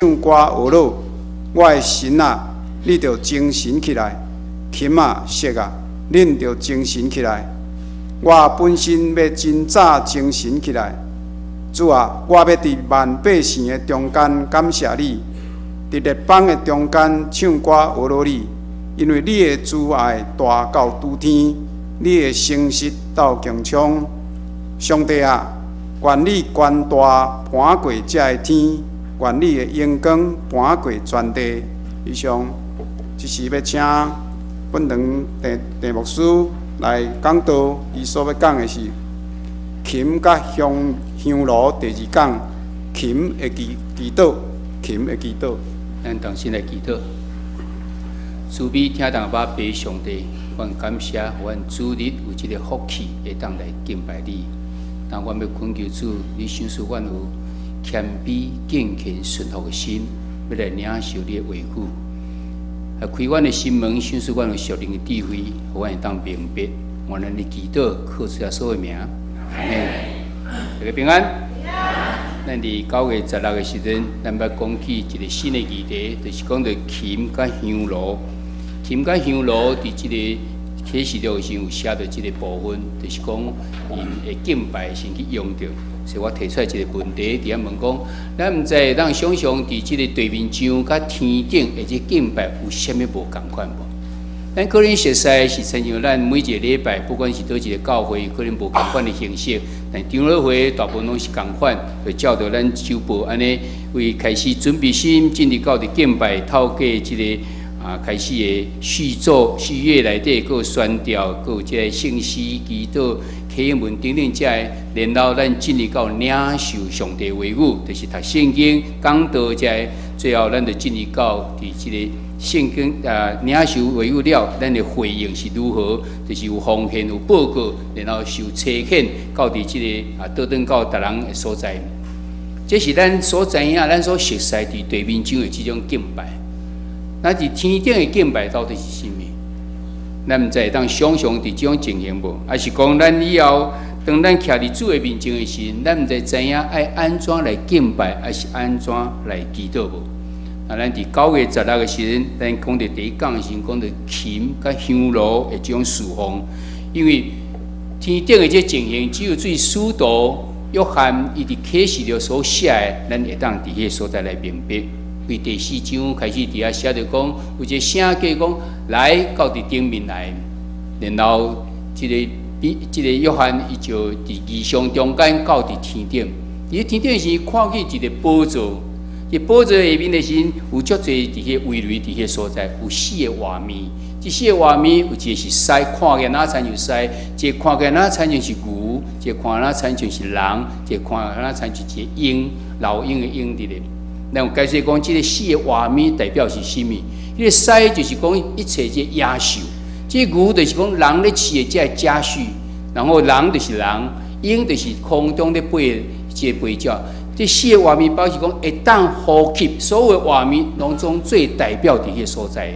唱歌呵咾。我的神啊，你著精神起來；琴啊，瑟啊，恁著精神起來。我本身欲真早精神起來。主啊，我欲佇萬百姓的中間感謝你，佇列邦的中間唱歌呵咾你，因為你的慈愛大到諸天，你的誠實到穹蒼。上帝啊，願你權大盤過這个天，願你的榮光盤過全地。以上，這是欲請本堂鄭鄭牧師來講道，伊所欲講的是琴佮香香爐第二講，琴的祈祈禱，琴的祈禱。咱同心來祈禱，慈悲疼痛阿爸上帝，阮感謝，予阮主日有這个福氣，會當來敬拜你。但阮欲懇求主，你賞賜阮有謙卑、敬虔、順服的心，欲來領受你的話語。啊，開阮的心門，賞賜阮有屬靈的智慧，予阮會當明白。願咱的祈禱，靠主耶穌的名，阿們。大家平安。咱佇9月16的時陣，咱欲講起一个新的議題，就是講著琴佮香爐。琴佮香爐佇這个啟示錄時有寫著這个部分，就是講𪜶會敬拜時去用著。所以我提出來一个問題，佇遐問講，咱毋知會當想像佇這个地面上佮天頂的這敬拜有啥物無仝款無？咱可能熟似是親像咱每一个禮拜，不管是佗一个教會，可能無仝款的形式，但長老會大部分攏是仝款，就照著咱週報按呢，為開始準備心進入到佇敬拜，透過這个開始的序奏、序樂內底，閣有宣調，閣有這个聖詩、祈禱、啟應文等等這个，然後咱進入到領受上帝話語，就是讀聖經、講道這个，最後咱就進入到佇這个聖經啊，領受話語了，咱的回應是如何？就是有奉獻、有報告，然後受差遣到佇這个倒轉到別人的所在。這是咱所知影、咱所熟似佇地面上的這種敬拜。那佇天頂的敬拜到底是啥物？咱毋知會當想像佇這種情形無？抑是講咱以後當咱徛佇主的面前的時陣，咱毋知知影愛按怎來敬拜，抑是按怎來祈禱無？啊，咱佇9月16的時陣，咱講著第一講的時陣，講著琴佮香爐的這種侍奉，因為天頂的這情形，只有對使徒約翰伊佇啟示錄所寫的，咱會當佇彼个所在來明白。對第四章開始佇遐寫著講，有一个聲叫講來到佇頂面來，然後這个比這个約翰伊就佇異象中間到佇天頂，佇天頂時看見一个寶座。佇寶座下面的時陣，有足濟佇彼圍圍佇彼所在，有四个畫面。這四个畫面有一个是獅，看起來若親像獅；一个看起來若親像是牛；一个看若親像是人；一个看若親像一个鷹，老鷹的鷹佇咧。咱有解釋講，這个四个畫面代表是啥物？彼个獅就是講一切這野獸，這个牛就是講人咧飼的這个家畜，然後人就是人，鷹就是空中咧飛這個飛鳥。這四个畫面表示講會當呼吸，所有畫面攏總最代表佇彼个所在。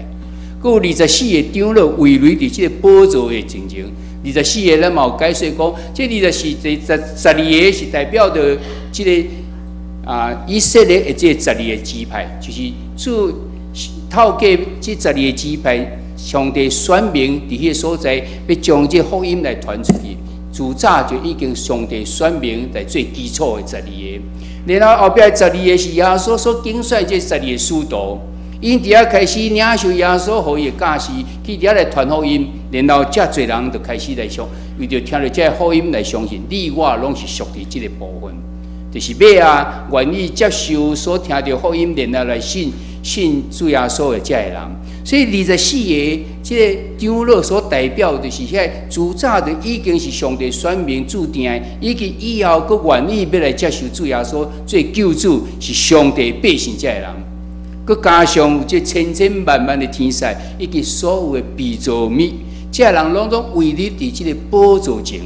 閣有24個長老圍圍佇這个寶座的前前，二十四个咱嘛有解釋講，這24這十二个是代表著這个以色列的這十二个支派，就是主透過這十二个支派，上帝選民佇彼个所在，欲將這福音來傳出去。自早就已經上帝選民來做基礎的十二个。然後後壁十二个是耶穌所揀選這十二个使徒，𪜶佇遐開始領受耶穌予伊的教示，去佇遐來傳福音，然後遮濟人就開始來相，為著聽著這个福音來相信，你我攏是屬佇這个部分，就是尾仔願意接受所聽著福音，然後來信信主耶穌的這个人。所以二十四个這个長老所代表，就是遐自早就已經是上帝選民注定的，以及以後閣願意欲來接受主耶穌做救主，是上帝百姓這个人。閣加上有這千千萬萬的天使，以及所有的被造物，這个人攏總圍立佇這个寶座前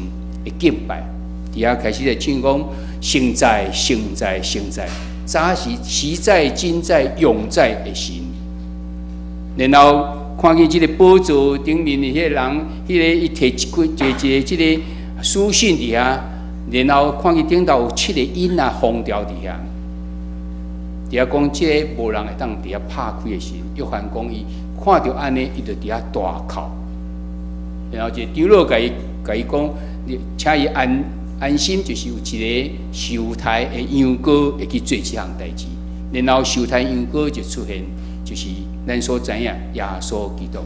會敬拜。佇遐開始來唱講：聖哉，聖哉，聖哉，早是實在、今在、永在的神。然後看見這个寶座頂面的彼个人，彼个伊提一塊一個這个書信佇遐，然後看見頂頭有七个音仔封條佇遐。佇遐講這个無人會當佇遐拍開的時，約翰講伊看著按呢，伊就佇遐大哭。然後一個長老共伊講，請伊安安心，就是有一個受刣的羊羔會去做這項代誌。然後受刣羊羔就出現，就是咱所知影耶穌基督。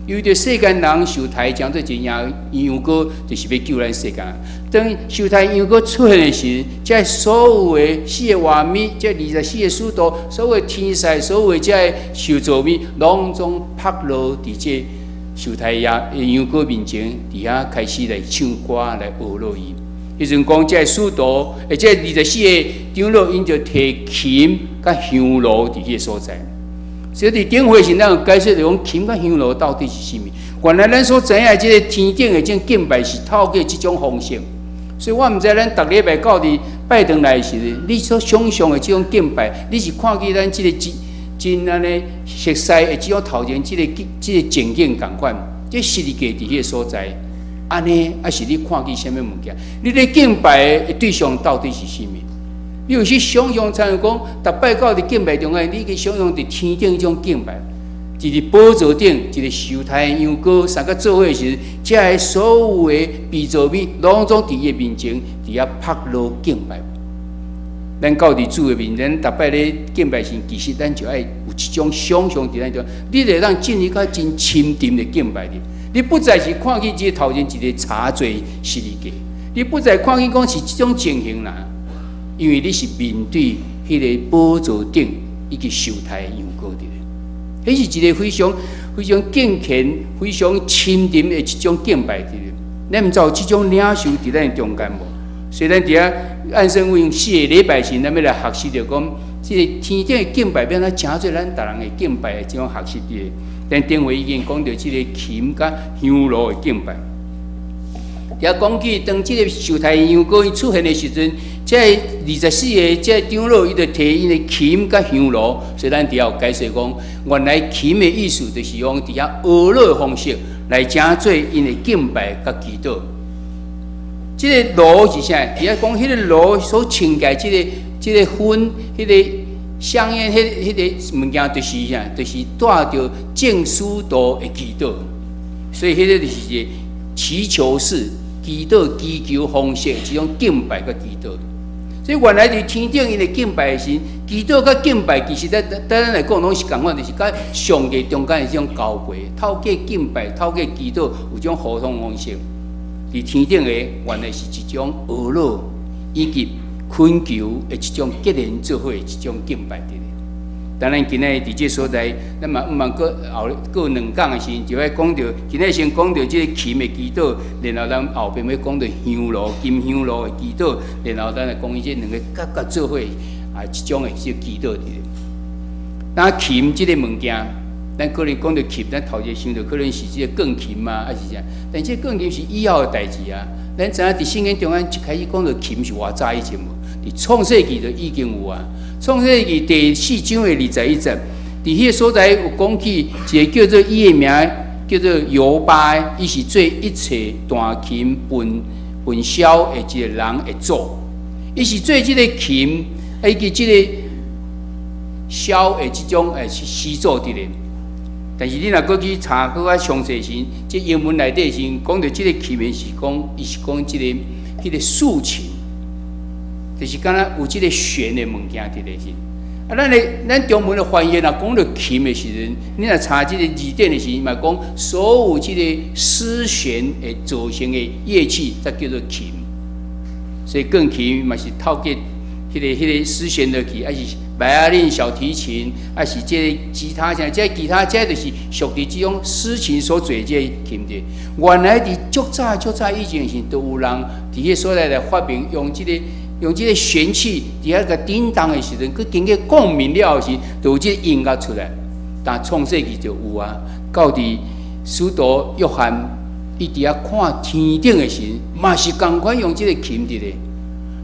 為著世間人受刣，成做一個羊羔，就是欲救咱世間。當受刣羊羔出現的時，這所有的四個活物，這24個使徒，所有的天使，所有的這个受造物，攏總仆落佇這受刣羊羔面前，佇遐開始來唱歌來呵咾伊。彼陣講，這个使徒，或者24個長老，𪜶就提琴佮香爐佇彼个所在。所以佇頂回時，咱有解釋就講琴佮香爐到底是啥物？原來咱所知影這个天頂的這種敬拜是透過這種方式。所以我毋知咱逐禮拜到佇拜堂來時，你所想象的這種敬拜，你是看見咱這个真真按呢熟悉的這種頭前這個情景仝款，這十字架佇彼个所在，按呢，抑是你看見啥物物件？你咧敬拜的對象到底是啥物？你有時想象，親像講，逐擺到佇敬拜中間，你去想象佇天頂這種敬拜，一個寶座頂，一個受刣的羊羔，三個做伙時，這个所有的被造物，攏總佇伊面前，佇遐仆落敬拜。咱到佇主的面前，逐擺咧敬拜時，其實咱就愛有這種想象佇咱中，你會當進入較真深沉的敬拜裡。你不再是看見這個頭前一個茶座十字架，你不再看見講是這種情形啦。因為你是面對彼個寶座頂以及受刣的羊羔佇咧，彼是一個非常非常敬虔、非常深沉的一種敬拜佇咧。咱毋知有這種領受佇咱中間無？所以咱佇遐按聖會四個禮拜時，咱欲來學習著講，這个天頂的敬拜欲按怎成做咱逐人的敬拜的這種學習佇咧。咱頂回已經講著這个琴佮香爐的敬拜。遐講起當這个受刣羊羔伊出現的時陣，這24個這个長老伊就提𪜶的琴佮香爐，所以咱佇遐有解釋講，原來琴的意思就是用佇遐呵咾的方式來成做𪜶的敬拜佮祈禱。這个爐是啥？佇遐講彼個爐所穿起這個薰，彼个香煙，彼個物件就是啥？就是帶著眾使徒的祈禱，所以彼個就是一個祈求式祈禱、祈求方式，這種敬拜佮祈禱。所以原來佇天頂𪜶的敬拜的時，祈禱佮敬拜，其實在對咱來講攏是仝款，就是佮上帝中間的這種交陪，透過敬拜、透過祈禱，有這種互動方式。佇天頂的原來是一種呵咾以及懇求的一種結連做伙的一種敬拜佇咧。當然，今仔日佇這所在，咱嘛毋茫閣後過兩講的時陣，就欲講著今仔日先講著這個琴的祈禱，然後咱後邊欲講著香爐、金香爐的祈禱，然後咱來講伊這兩个結合做伙啊，這種的這個祈禱佇咧。那琴這個物件，咱可能講著琴，咱頭一个想著可能是這個鋼琴啊，抑是啥？但這鋼琴是以後的代誌啊。咱知影佇聖經中間一開始講著琴是偌早以前無？佇創世記就已經有啊。創世記第四章的21節，佇彼个所在有講起一个叫做伊的名叫做猶巴，伊是做一切彈琴、撥撥簫的一个人的祖。伊是做這个琴，以及這个簫的這種始祖佇咧。但是你若閣去查閣較詳細時，這英文內底時講著這个琴的是講，伊是講這个彼个豎琴。就是敢若有這个弦的物件佇咧是，啊，咱中文的翻譯若講著琴的時陣，你若查這个字典的時陣，嘛講所有這个絲弦會造成的樂器，才叫做琴。所以鋼琴嘛是透過彼個絲弦落去，抑是維也林小提琴，抑是這个吉他啥，這个吉他這就是屬佇這種絲琴所做這个琴的。原來佇足早足早以前時，就有人佇彼个所在來發明用這個。用這个弦器佇遐共振動的時陣，閣經過共鳴了後時，就有這个音樂出來。但創世記就有啊，到佇使徒約翰伊佇遐看天頂的時，嘛是仝款用這个琴佇咧。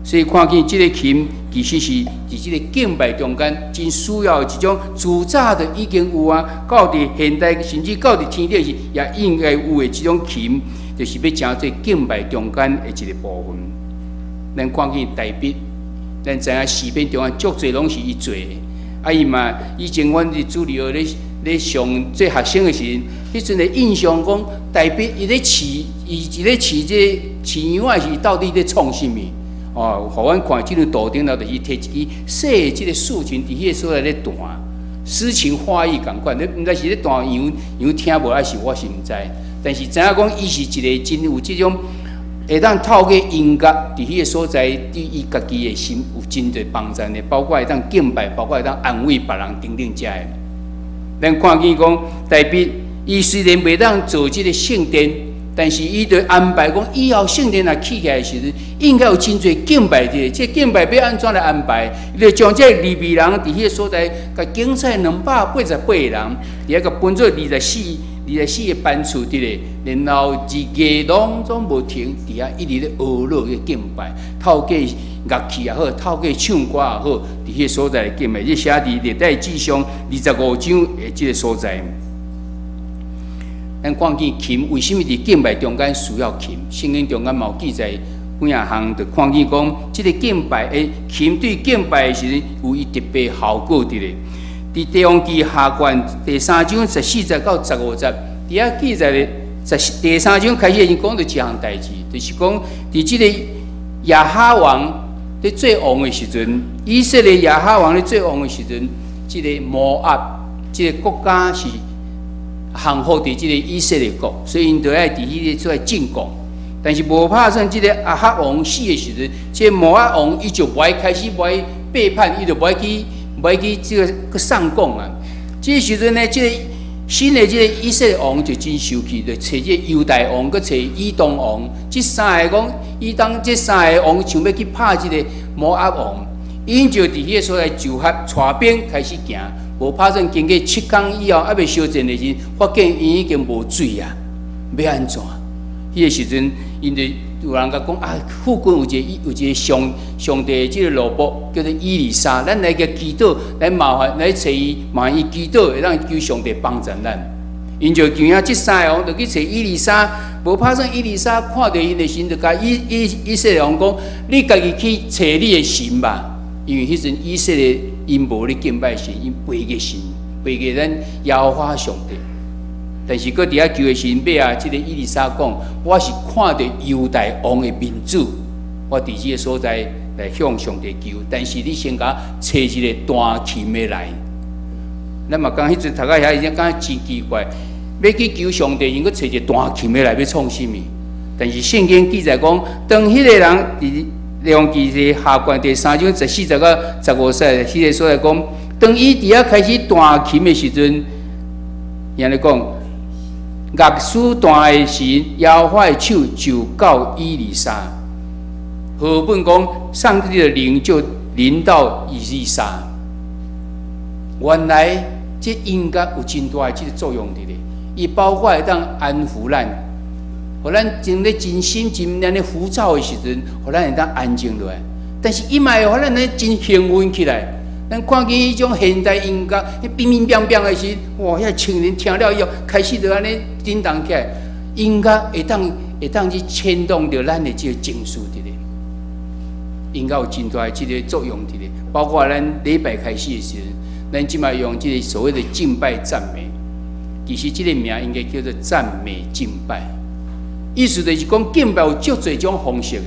所以看見這个琴其實是佇這个敬拜中間真需要的一種，自早就已經有啊。到佇現代，甚至到佇天頂時，也應該有的這種琴，就是欲成做敬拜中間的一個部分。咱看見大衛，咱知影詩篇中間足濟攏是伊做的，啊，伊嘛以前阮佇主日學咧上做學生的時陣，彼陣的印象講，大衛伊咧飼，伊咧飼這飼羊仔是到底咧創啥物？哦，予阮看這張圖頂頭，就是提一支細的這个豎琴佇彼个所在咧彈，詩情畫意仝款。你毋知是咧彈羊羊聽無，抑是我是毋知。但是知影講，伊是一个真有這種會當透過音樂佇彼个所在，對伊家己的心有真濟幫助的，包括會當敬拜，包括會當安慰別人等等遮的。咱看見講，大衛伊雖然袂當做這个聖殿，但是伊就安排講，以後聖殿若起起來的時陣，應該有真濟敬拜的。這敬拜欲按怎來安排？伊就將這利未人佇彼个所在，共揀選288個人，佇遐共分做24個班次佇咧，然後日夜攏總無停，佇遐一直咧呵咾咧敬拜，透過樂器也好，透過唱歌也好，佇彼个所在敬拜。這寫佇歷代志上25章的這个所在。咱看見琴為啥物佇敬拜中間需要琴？聖經中間嘛有記載幾仔項，就看見講，這个敬拜的琴對敬拜的時陣有伊特別效果佇咧。佇帝王記下卷第三章14節到15節，佇遐記載咧，十第三章開始已經講著一項代誌，就是講佇這个亞哈王咧做王的時陣，以色列亞哈王咧做王的時陣，這个摩押這个國家是降服佇這个以色列國，所以𪜶就愛佇彼个出來進貢。但是無拍算，這个亞哈王死的時陣，這個摩押王伊就無愛開始無愛背叛，伊就無愛去這个去送貢啊。這個時陣呢，這個新的這个以色列王就真生氣，就揣這個猶大王，閣揣以東王，這三个講，伊當這三个王想欲去拍這个摩押王，𪜶就佇彼个所在集合，帶兵開始行。無拍算經過7工以後，猶未相戰的時，發現𪜶已經無水啊，欲按怎？彼个時陣，𪜶就有人共講啊，附近有一個上帝的這个奴僕叫做以利沙，咱來共祈禱，來麻煩來揣伊，麻煩伊祈禱，會當求上帝幫助咱。𪜶就求啊，這三個王就去揣以利沙，無拍算以利沙看著𪜶的時，就共以色列王講：你家己去揣你的神吧，因為彼陣以色列𪜶無咧敬拜神，𪜶背逆神，背逆咱耶和華上帝。但是閣佇遐求的時，尾仔，這个以利沙講：我是看著猶大王的面子，我佇這个所在來向上帝求。但是你先共我揣一个彈琴的來。咱嘛感覺彼陣讀到遐，伊才感覺真奇怪，欲去求上帝，𪜶閣揣一个彈琴的來，欲創啥物？但是聖經記載講，當彼个人佇列王紀下卷第三章14節到15節，彼个所在講，當伊佇遐開始彈琴的時陣，伊按呢講，樂師彈的時，耶和華的手就到以利沙。和合本講，上帝的靈就臨到以利沙。原來這音樂有真大的這个作用佇咧，伊包括會當安撫咱，予咱真咧真心真按呢浮躁的時陣，予咱會當安靜落來。但是伊嘛會予咱咧真興奮起來。咱看見彼種現代音樂，彼乒乒乓乓的時，哇！遐青年聽了以後，開始就按呢震動起來。音樂會當去牽動著咱的這个情緒佇咧。音樂有真大的這个作用佇咧，包括咱禮拜開始的時陣，咱這擺用這个所謂的敬拜讚美，其實這个名應該叫做讚美敬拜。意思就是講敬拜有足濟種方式的，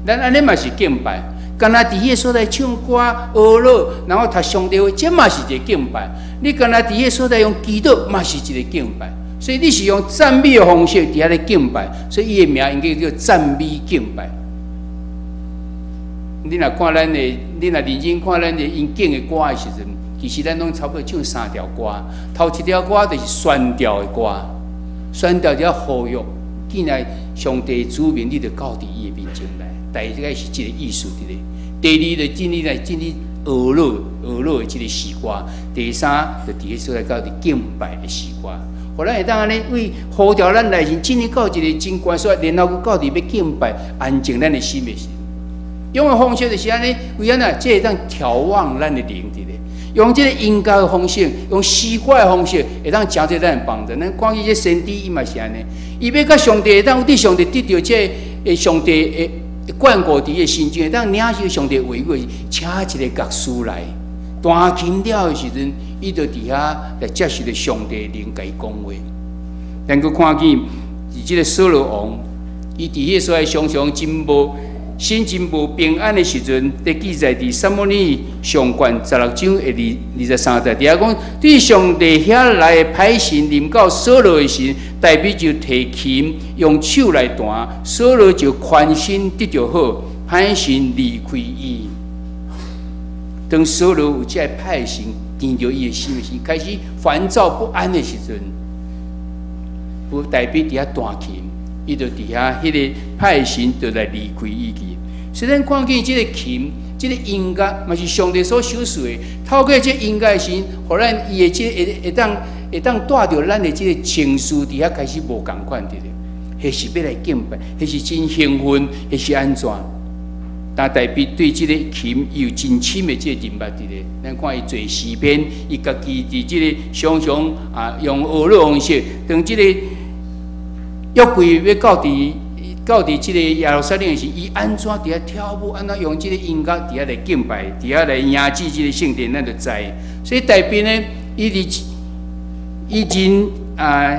咱按呢嘛是敬拜。干焦佇彼个所在唱歌、呵咾，然後讀上帝話，這嘛是一个敬拜。你干焦佇彼个所在用祈禱，嘛是一个敬拜。所以你是用讚美的方式佇遐咧敬拜，所以伊的名應該叫讚美敬拜。你若看咱的，你若認真看咱的𪜶敬的歌的時陣，其實咱攏差不多唱三條歌。頭一條歌就是宣調的歌，宣調就呼籲進來上帝子民，你就到佇伊的面前來，大概是這个意思佇咧。第二就進入來進入呵咾呵咾的這个詩歌，第三就佇彼所在到佇敬拜的詩歌。予咱會當按呢為呼召咱內心進入到一个真懸所在，然後閣到佇欲敬拜安靜咱的心的時，用的方式就是按呢，為按怎？這會當眺望咱的靈佇咧，用這个音樂的方式，用詩歌的方式，會當誠濟咱的幫助。咱看見這先知伊嘛是按呢，伊欲佮上帝會當對上帝得著這个上帝的眷顧佇伊的心中，會當領受上帝話語，請一个樂師來，彈琴了的時陣，伊就佇遐來接受著上帝靈共伊講話。咱閣看見佇這个掃羅王，伊佇彼个所在常常真無心真無平安的時陣，佇記載佇撒母耳上卷16章的23節，佇遐講，對上帝遐來的歹神臨到掃羅的時，大衛就提琴用手來彈，掃羅就寬心得著好，歹神離開伊。當掃羅有這个歹神纏著伊的心的時，開始煩躁不安的時陣，有大衛佇遐彈琴，伊就佇遐，彼个歹神就來離開伊去。雖然看見這个琴，這个音樂嘛是上帝所賞賜的，透過這音樂的時，予咱伊的這個會當帶著咱的這个情緒佇遐開始無仝款佇咧。彼是欲來敬拜，彼是真興奮，彼是按怎？但大衛對這个琴伊有真深的這个認捌佇咧。咱看伊做詩篇，伊家己佇這个常常啊用呵咾方式，當這個約櫃欲到佇這個耶路撒冷時，伊按怎佇遐跳舞，按怎用這个音樂佇遐來敬拜，佇遐來迎接這个聖殿，咱就知。所以大衛呢，伊佇伊真啊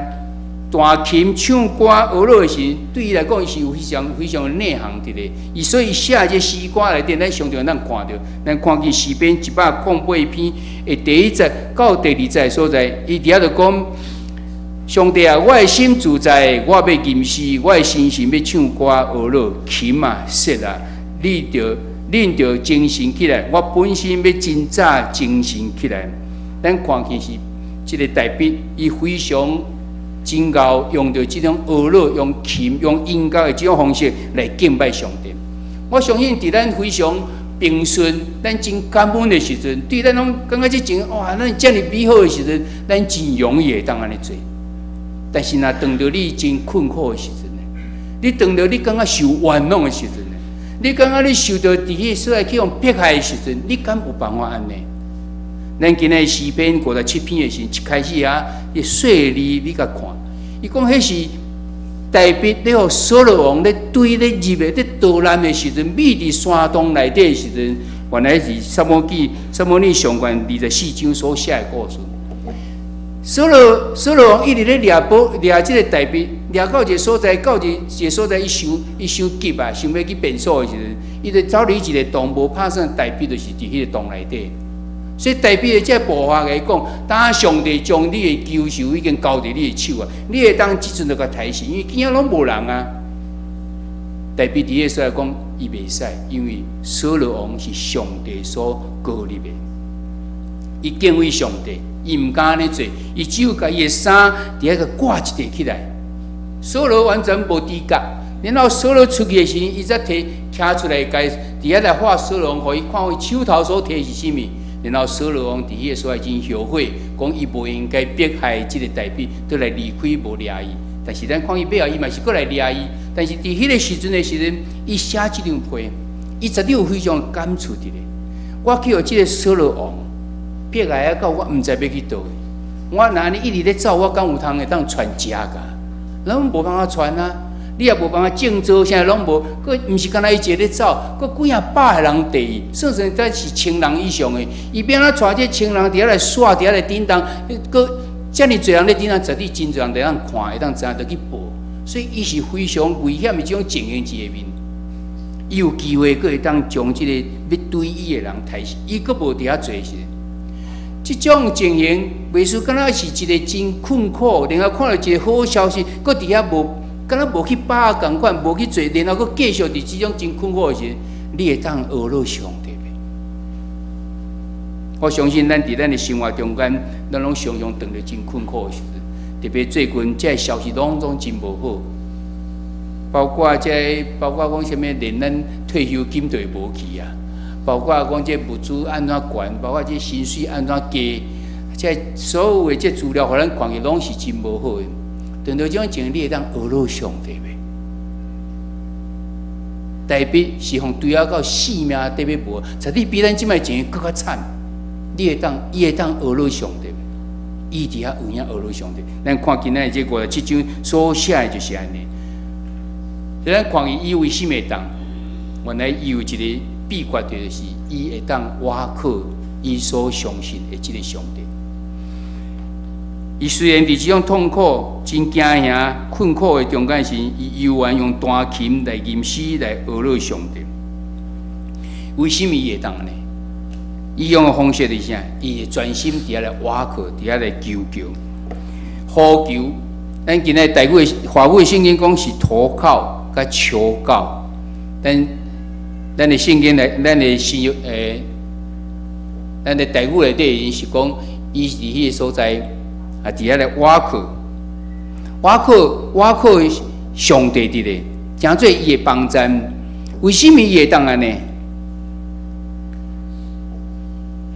彈琴唱歌呵咾的時，對伊來講，伊是有非常非常內行佇咧。伊所以寫這詩歌內底，咱常常咱看著，咱看見詩篇108篇的第一節到第二節所在，伊佇遐就講：上帝啊，我的心自在，我欲吟詩，我的心神欲唱歌呵咾，琴啊，瑟啊，恁著精神起來，我本身欲真早精神起來。咱看見是這个大衛，伊非常真𠢕用著這種呵咾、用琴、用音樂的這種方式來敬拜上帝。我相信，佇咱非常平順、咱真感恩的時陣，對咱攏感覺這種哇，咱遮爾美好的時陣，咱真容易會當按呢做。但是，若當著你真困苦的時陣呢？你當著你感覺受冤枉的時陣呢？你感覺你受著佇彼个所在去予迫害的時陣，你敢有辦法按呢？咱今仔詩篇57篇的時，一開始啊，伊細膩你共看，伊講彼是大衛咧，予掃羅王咧追咧入的咧逃難的時陣，覕佇山洞內底的時陣，原來是撒母耳上卷24章所寫的故事。掃羅王一直咧掠捕掠這个大衛，掠到一个所在，到一个所在，伊傷急啊，想欲去便所的時陣，伊就走入一个洞，無拍算大衛就是佇彼个洞內底。所以大衛的這个步伐來講，當上帝將你的仇仇已經交佇你的手啊，你會當這陣就共刣死，因為邊仔攏無人啊。大衛佇彼个所在講，伊袂使，因為掃羅王是上帝所膏立的，伊敬畏上帝，伊毋敢按呢做，伊只有共伊的衫佇遐共掛一塊起來。掃羅完全無知覺，然後掃羅出去的時，伊才提徛出來，共佇遐來畫掃羅王，予伊看伊手頭所提是啥物。然後掃羅王佇彼个所在真後悔，講伊無應該迫害這个大衛，倒來離開無掠伊。但是咱看伊尾後，伊嘛是閣來掠伊。但是佇彼个時陣的時陣，伊寫這張批，伊絕對有非常感觸佇咧。我去予這个掃羅王迫害啊，到我毋知欲去佗位。我若按呢一直咧走，我敢有通會當傳食㗎？攏無辦法傳啊！你也無辦法種稻，啥攏無。閣毋是干焦伊一个咧走，閣幾仔百个人綴伊，算算才是千人以上的。伊欲按怎帶這千人佇遐來煞，佇遐來叮當，閣遮爾濟人咧叮當，絕對真濟人會當看，會當知影，就去報。所以伊是非常危險的這種情形佇下面。伊有機會閣會當將這個欲追伊的人刣死，伊閣無佇遐做時。這種情形，袂輸敢若是一個真困苦，然後看著一個好消息，閣佇遐無，敢若無去把握仝款，無去做，然後閣繼續佇這種真困苦的時，你會當呵咾上帝袂？我相信咱佇咱的生活中間，咱攏常常遇著真困苦的時陣，特別最近這个消息攏總真無好，包括講啥物，連咱退休金都會無去啊。包括講這物資按怎懸，包括這薪水按怎加，這所有的這資料，予咱看去攏是真無好的。遇著這種情形，你會當呵咾上帝袂？大衛是予追仔到性命得欲無，絕對比咱這擺情形閣較慘。伊會當呵咾上帝袂？伊佇遐有影呵咾上帝。咱看今仔日這57章所寫的就是按呢。咱看伊伊為啥物會當？原來伊有一個秘訣，就是伊會當倚靠伊所相信的這个上帝。伊雖然佇這種痛苦、真驚嚇、困苦的中間時，伊猶原用彈琴來吟詩來呵咾上帝。為什麼伊會當按呢？伊用的方式是啥？伊會專心佇遐來倚靠，佇遐來求救、呼求。咱今日台語的華語的聖經講是投靠佮求告，但咱的聖經內，咱的新約咱的台語內底是講，伊佇彼个所在啊，佇遐來倚靠、倚靠、倚靠上帝佇咧，成做伊的幫贊。為什麼伊會當按呢？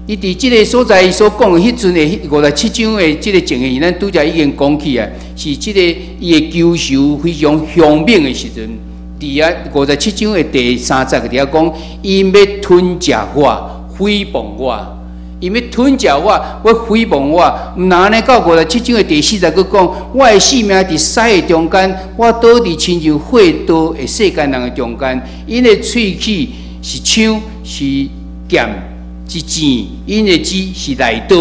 伊佇這个所在，伊所講的彼陣的五十七章的這个情形，咱拄才已經講起啊，是這个伊的求仇非常兇猛的時陣。佇遐五十七章的第三節佇遐講，𪜶欲吞食我，誹謗我，𪜶欲吞食我，欲誹謗我。毋但按呢，到五十七章的第四節閣講，我的性命佇屎的中間，我倒佇親像血道的世間人的中間，𪜶的喙齒是槍，是劍，是箭，𪜶的舌是利刀。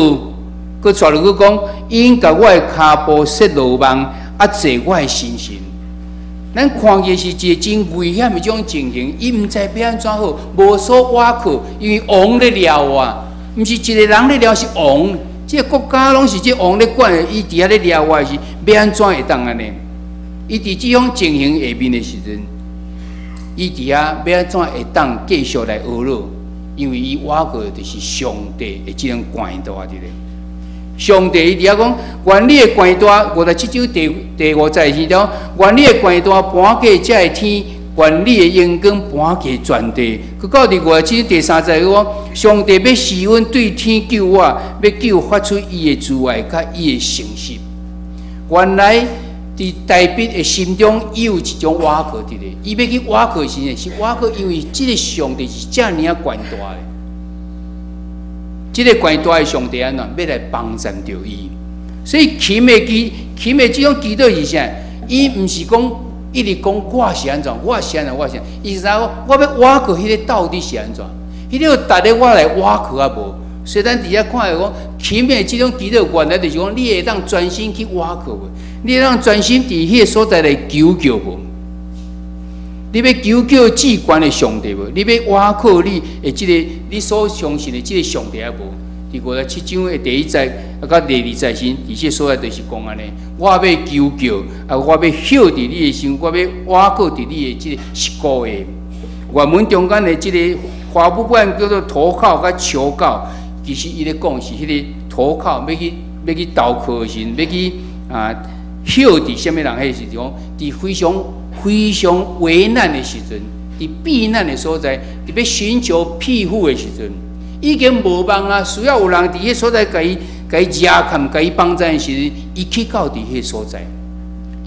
閣帶落去講，𪜶共我的跤步設羅網，壓制我的身心。咱看見是一个真危險的這種情形，伊毋知欲按怎好，無所倚靠，因為王咧掠我，毋是一个人咧掠，是王，這个國家攏是這王咧管的，伊佇遐咧掠我時，欲按怎會當按呢？伊佇這種情形下面的時陣，伊佇遐欲按怎會當繼續來呵咾？因為伊倚靠的就是上帝的這種權大佇咧。上帝伊佇遐講，願你的權大，五十七章第五節時陣，願你的權大搬過這个天，願你的榮光搬過全地。閣到佇五十七章第三節講，上帝欲施恩對天救我，欲救發出伊的慈愛佮伊的誠實。原來佇大衛的心中，伊有一種倚靠佇咧，伊欲去倚靠時陣，是倚靠，因為這个上帝是遮爾仔權大的，這个權大的上帝按怎欲來幫贊著伊。所以琴的祈，琴的這種祈禱是啥？伊毋是講一直講我是按怎，我是按怎，我是按怎，伊是講我欲倚靠彼个到底是按怎？彼个值得我來倚靠抑無？所以咱佇遐看著講，琴的這種祈禱原來就是講，你會當專心去倚靠無？你會當專心佇彼个所在來求救無？你欲求救至懸的上帝無？你欲倚靠你的這个你所相信的這个上帝抑無？佇五十七章的第一節啊，佮第二節時，佇這个所在就是講按呢，我欲求救啊，我欲歇佇你的身，我欲倚靠佇你的這个實固的。原文中間的這个華語版叫做投靠佮求告，其實伊咧講是彼个投靠，欲去欲去投靠的時陣，欲去啊歇佇啥物人彼時陣，佇非常非常危難的時陣，佇避難的所在，佇欲尋求庇護的時陣，已經無望啊！需要有人佇彼所在共伊共伊遮看、共伊幫贊的時陣，伊去到佇彼所在，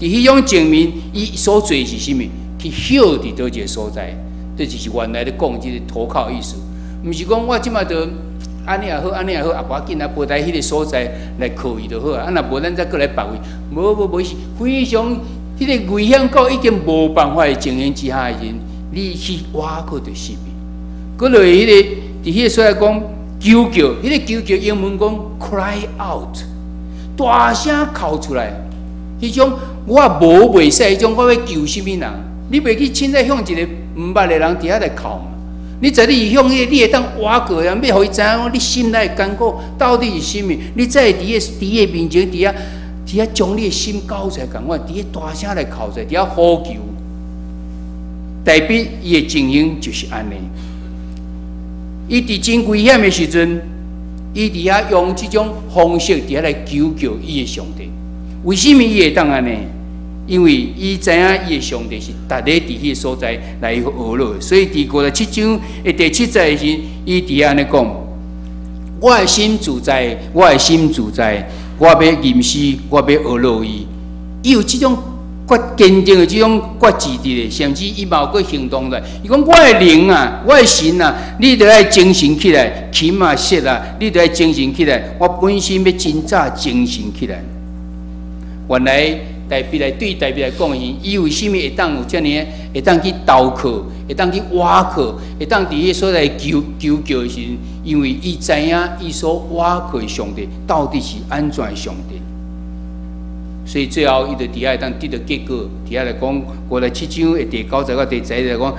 佇彼種證明，伊所做是啥物？去歇佇佗一个所在，這就是原來咧講這个投靠意思，毋是講我這馬就按呢也好，按呢也好，也無要緊啊，無來彼个所在來靠伊就好啊。啊，若無咱再閣來別位，無無無，是非常彼个危險到已經無辦法的情形之下的時陣，你去倚靠就是伊。閣落彼个佇彼个所在講求救，彼个求救英文講 cry out，大聲哭出來，彼種我無袂使，彼種我欲求啥物人？你袂去凊彩向一个毋捌的人佇遐來哭嘛？你知你向彼个，你會當倚靠人，欲予伊知影講你心內艱苦到底是啥物？你才會佇个面前佇遐佇遐將你的心交出來仝款，佇遐大聲來哭出來，佇遐呼求。大衛伊的情形就是按呢。伊佇真危險的時陣，伊佇遐用這種方式佇遐來求救伊的上帝。為什麼伊會當按呢？因為伊知影伊的上帝是佇咧佇彼个所在來呵咾，所以佇五十七章的第七節的時，伊佇遐按呢講：我的心自在，我的心自在，我欲吟詩，我欲呵咾伊。伊有這種決堅定的這種決志佇咧，甚至伊嘛有閣行動來。伊講：我的靈啊，我的神啊，你著愛精神起來，琴啊、瑟啊，你著愛精神起來。我本身欲真早精神起來。原來。大衛來對大衛來講是，伊為啥物會當有遮爾會當去投靠，會當去倚靠，會當佇彼所在求求救的時陣，因為伊知影伊所倚靠的上帝到底是按怎的上帝。所以最後，伊就佇遐會當得到結果，佇遐來講，57章的第9節到第10節來講，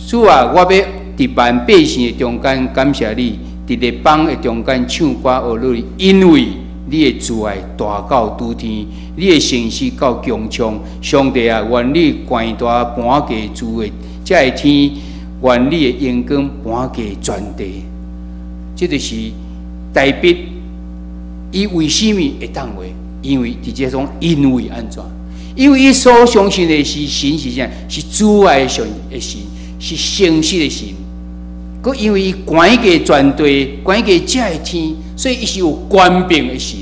主啊，我欲佇萬百姓的中間感謝你，佇列邦的中間唱歌呵咾你，因為你的慈愛大到諸天，你的誠實到穹蒼。上帝啊，願你權大盤過諸的這个天，願你的榮光盤過全地。這就是大衛，伊為啥物會當話？因為佇這種因為按怎？因為伊所相信的是神是啥？是慈愛的上的神，是誠實的神。閣因為伊管過全地，管過這个天，所以伊是有權柄的神。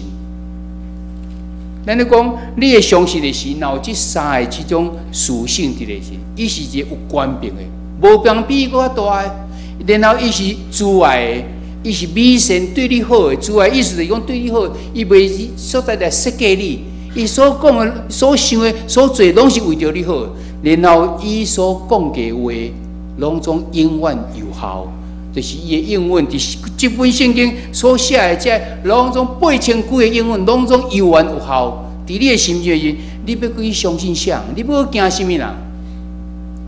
咱咧講，你會相信的神，若有這三个這種屬性佇咧時，伊是一个有權柄的，無人比伊閣較大的。然後伊是慈愛的，伊是美善對你好的。慈愛意思就是講對你好，伊袂所在來設計你，伊所講的、所想的、所做，攏是為著你好。然後伊所講的話，攏總永遠有效，就是伊的應允。佇這本聖經所寫的這攏總8000幾个應允，攏總猶原有效。佇你的心中時，你欲閣去相信啥？你欲閣驚啥物人？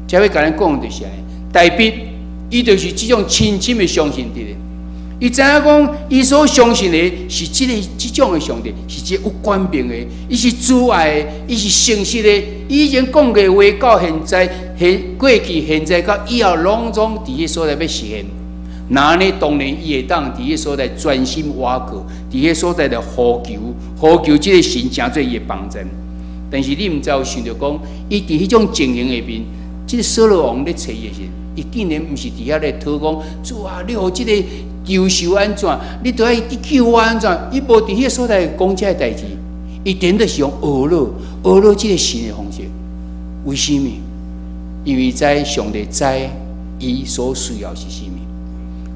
才欲共咱講就是按呢，大衛伊就是這種深深的相信佇咧。伊知影講，伊所相信的是這个這種的上帝，是這個有權柄的，伊是慈愛的，伊是誠實的。伊以前講過話，到現在、現過去、現在到以後，攏總佇彼所在欲實現。那呢，當然伊會當佇彼所在專心倚靠，佇彼所在來呼求，呼求這个神成做伊的幫助。但是你毋知有想著講，伊佇彼種情形下面，這个掃羅王咧揣伊的時，伊竟然毋是佇遐咧討講，主啊，你予這个憂愁按怎？你著愛去救我按怎？伊無佇彼個所在講這个代誌，伊顛倒是用呵咾呵咾這个神的方式。為啥物？因為知上帝知伊所需要是啥物。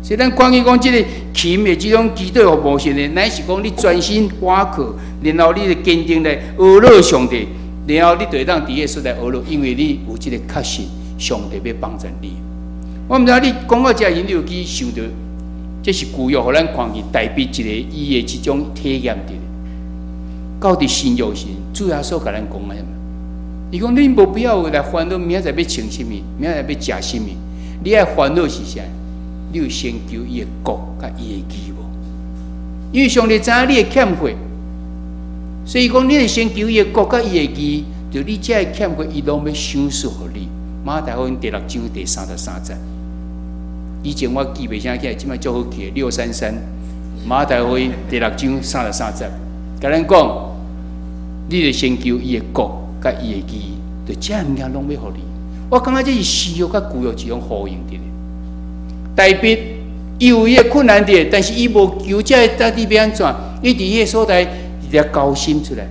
所以咱看見講這个琴的這種祈禱模式呢，乃是講你專心倚靠，然後你就堅定來呵咾上帝，然後你就會當佇彼個所在呵咾，因為你有這个確信，上帝欲幫助你。我毋知你講到這時，你有去想著，這是舊約，予咱看見大衛一個伊的這種體驗佇。到佇新約時，主耶穌共咱講的，伊講恁無必要來煩惱明仔載欲穿啥物，明仔載欲食啥物，你愛煩惱是啥？你有先求伊的國佮伊的義無？因為上帝知影你會欠缺，所以講你會先求伊的國佮伊的義，就你這个欠缺，伊攏欲賞賜予你。馬太福音第六章第33節。以前我記袂啥起來，這擺足好記的633。馬太福音第六章三十三節，共咱講，你著先求伊的國佮伊的義，就這物件攏欲予你。我感覺這是新約佮舊約一種呼應佇咧。大衛伊有伊的困難佇，但是伊無求這個到底欲按怎？伊佇彼个所在直接交心出來，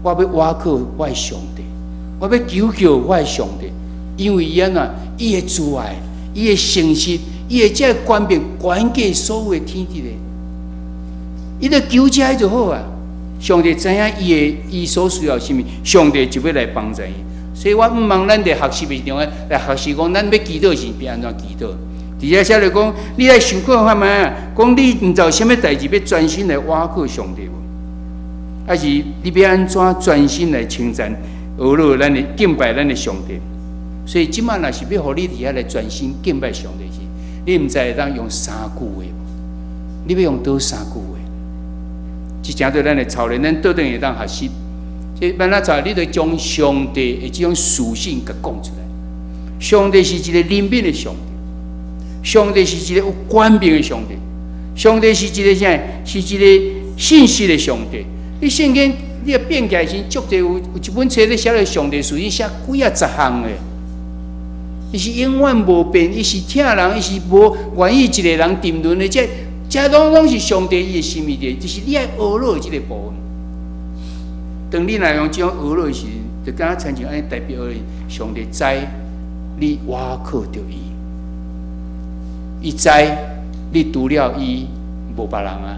我欲倚靠我的上帝，我欲求救我的上帝，因為伊按怎？伊的慈愛，伊的誠實，伊的這個權柄，管過所有的天地咧。伊著求這就好啊！上帝知影伊的伊所需要啥物，上帝就欲來幫助伊。所以我毋茫咱佇學習的中間來學習講，咱欲祈禱時欲按怎祈禱。佇遮寫著講，你愛想看看覓啊？講你毋知有啥物代誌欲專心來倚靠上帝無？還是你欲按怎專心來稱讚、呵咾咱的敬拜咱的上帝？所以這擺若是欲予你佇遐來專心敬拜上帝時，你毋知會當用三句話無？你欲用佗三句話？這成做咱的操練，咱倒轉會當學習。這欲按怎操？你著將上帝的這種屬性共講出來。上帝是一个憐憫的上帝。上帝是一个有權柄的上帝，上帝是一个啥？是一个信實的上帝。你聖經你若變起來時，足濟有有一本冊咧寫咧上帝屬性寫幾仔十項的。伊是永遠無變，伊是疼人，伊是無願意一个人沉淪的。這這攏攏是上帝伊的心意的，就是你愛呵咾這个部分。當你若用這種呵咾的時，就敢若親像按呢代表上帝知你倚靠著伊。伊知你除了伊無別人啊，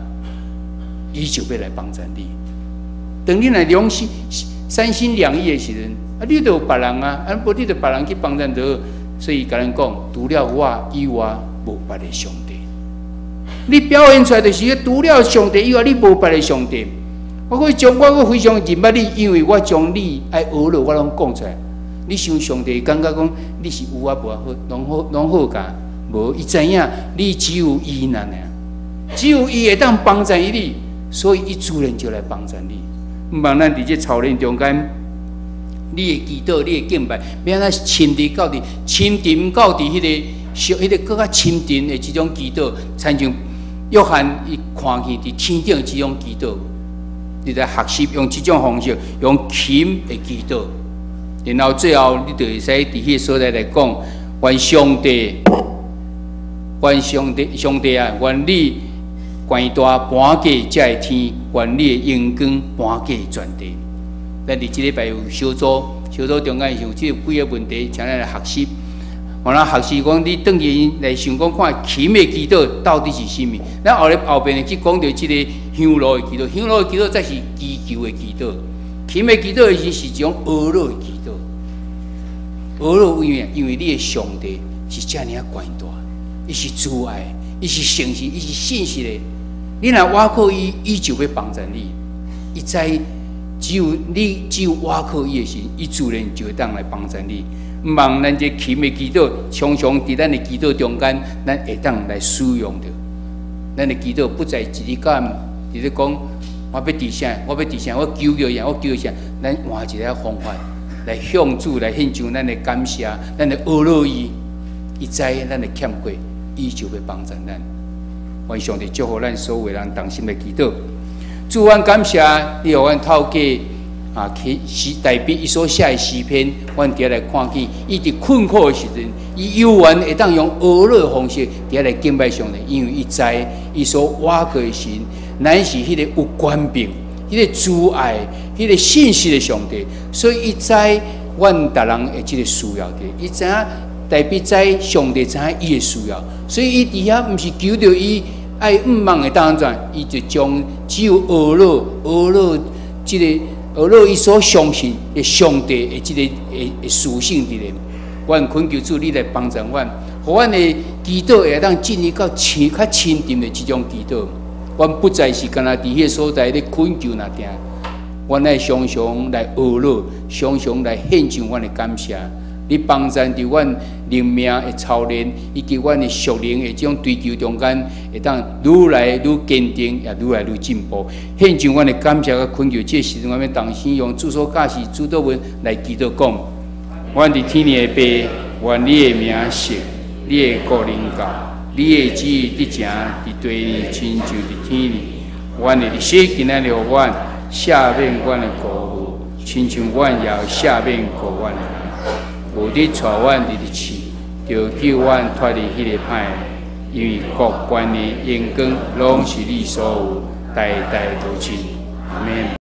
伊就欲來幫助你。當你若兩心三心兩意的時陣，啊，你就有別人啊，啊，無你就別人去幫贊就好。所以共咱講，除了我以外，無別的上帝。你表現出來就是除了上帝以外，你無別的上帝。我閣非常認捌你，因為我將你愛學了，我攏講出來。你想上帝感覺講你是有啊無啊好，攏好攏好共？無，伊知影你只有伊爾爾，只有伊會當幫助你，所以伊自然就來幫助你。毋望咱佇這操練中間，你的祈禱、你的敬拜，欲按怎深入到佇深沉到佇彼个小、彼个閣較深沉的這種祈禱，親像約翰伊看見佇天頂這種祈禱，你來學習用這種方式，用琴的祈禱，然後最後你就會使佇彼個所在來講，願上帝，願上帝，上帝啊，願你權大盤過這个天，願你的榮光盤過全地。咱佇這禮拜有小組，小組中間是有這幾个問題，請咱來學習。予咱學習講，你轉去來想講，看琴的祈禱到底是啥物？咱後日後邊去講著這个香爐的祈禱，香爐的祈禱才是祈求的祈禱。琴的祈禱的時是一種呵咾的祈禱。呵咾為咩？因為你的上帝是遮爾仔權大，伊是慈愛，伊是誠實，伊是信實的。你若倚靠伊，伊就欲幫助你。伊知只有你只有倚靠伊的時，伊自然就會當來幫助你。毋望咱這琴的祈禱，常常佇咱的祈禱中間，咱會當來使用著。咱的祈禱不再一日到暗佇咧講，我欲佇啥，我欲佇啥，我求叫啥，我求啥，咱換一个方法來向主來獻上咱的感謝，咱的呵咾伊，伊知咱的欠缺，伊就欲幫助咱。願上帝祝福咱所有人同心來祈禱。主，阮感謝你，予阮透過啊，去詩大衛伊所寫的詩篇，阮佇遐來看見，伊佇困苦的時陣，伊猶原會當用呵咾的方式佇遐來敬拜上帝，因為伊知伊所倚靠的神，乃是彼個有權柄、彼個慈愛、彼個信實的上帝，所以伊知阮逐人的這个需要的，伊知影大衛知上帝知影伊的需要，所以伊佇遐毋是求著伊愛向望的當怎，伊就將只有呵咾呵咾這个呵咾伊所相信的上帝的這个的屬性佇咧。阮懇求主，你來幫助阮，予阮的祈禱會當進入到深較深沉的這種祈禱。阮不再是干焦佇彼个所在咧懇求爾定，阮愛常常來呵咾，常常來獻上阮的感謝。你幫助佇阮靈命的操練，以及阮的屬靈的這種追求中間，會當愈來愈堅定，也愈來愈進步。獻上阮的感謝佮懇求，這個時陣，阮欲同心用主所教示主禱文來祈禱講：阮佇天的爸，願你的名聖，你的國臨到，你的旨意得成佇地呢，親像佇天呢。阮的日食今仔日予阮，赦免阮的過誤，親像阮也赦免過阮的人。無得帶阮入去試，著救阮脫離彼个歹的，因為國權力榮光攏是你所有，代代都是。阿們。